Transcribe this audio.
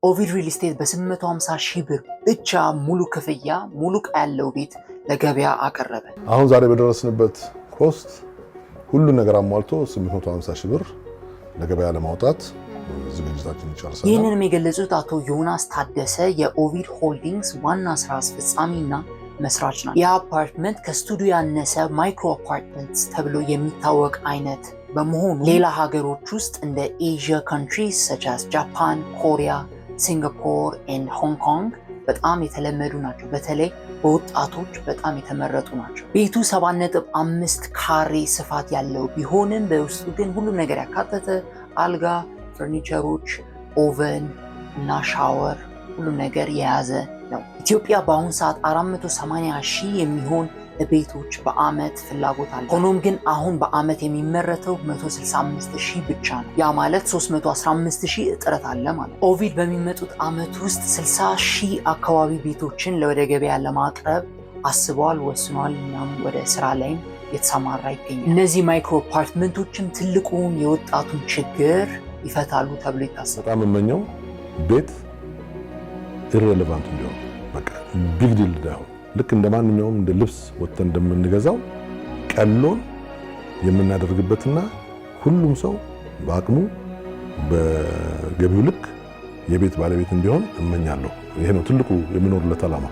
ኦቪድ ሪል ስቴት በ850 ሺህ ብር ብቻ ሙሉ ክፍያ ሙሉ ዕቃ ያለው ቤት ለገበያ አቀረበ። አሁን ዛሬ በደረስንበት cost ሁሉ ነገር አሟልቶ 850 ሺህ ብር ለገበያ ለማውጣት ዝግጅታችንን ጨርሰናል። ይህንንም የገለጹት አቶ ዮናስ ታደሰ የኦቪድ ሆልዲንግስ ዋና ስራ አስፈጻሚና መስራች ናቸው። ይህ አፓርትመንት ከስቱዲዮ ያነሰ micro apartment ተብሎ የሚታወቅ አይነት በመሆኑ ሌላ ሀገሮች ውስጥ እንደ Asia countries such as ጃፓን፣ ኮሪያ፣ ሲንጋፖር and ሆንግ ኮንግ በጣም የተለመዱ ናቸው። በተለይ በወጣቶች በጣም የተመረጡ ናቸው። ቤቱ 7.5 ካሬ ስፋት ያለው ቢሆንም በውስጡ ግን ሁሉም ነገር ያካተተ አልጋ፣ ፈርኒቸሮች፣ oven እና ሻወር ሁሉም ነገር የያዘ ነው። ኢትዮጵያ በአሁኑ ሰዓት 480 ሺህ የሚሆን ቤቶች በአመት ፍላጎት አለ። ሆኖም ግን አሁን በአመት የሚመረተው 165 ሺህ ብቻ ነው። ያ ማለት 315 ሺህ እጥረት አለ ማለት ነው። ኦቪድ በሚመጡት አመት ውስጥ 60 ሺህ አካባቢ ቤቶችን ወደ ገበያ ለማቅረብ አስበዋል፣ ወስኗል። እናም ወደ ስራ ላይም የተሰማራ ይገኛል። እነዚህ micro አፓርትመንቶችም ትልቁን የወጣቱን ችግር ይፈታሉ ተብሎ ይታሰባል። በጣም የምመኘው ቤት irrelevant እንዲሆን፣ በቃ big deal እንዳይሆን፣ ልክ እንደ ማንኛውም እንደ ልብስ ወጥተን እንደምንገዛው ቀሎን የምናደርግበትና ሁሉም ሰው በአቅሙ በገቢው ልክ የቤት ባለቤት እንዲሆን እመኛለሁ። ይሄ ነው ትልቁ የምኖርለት ዓላማ።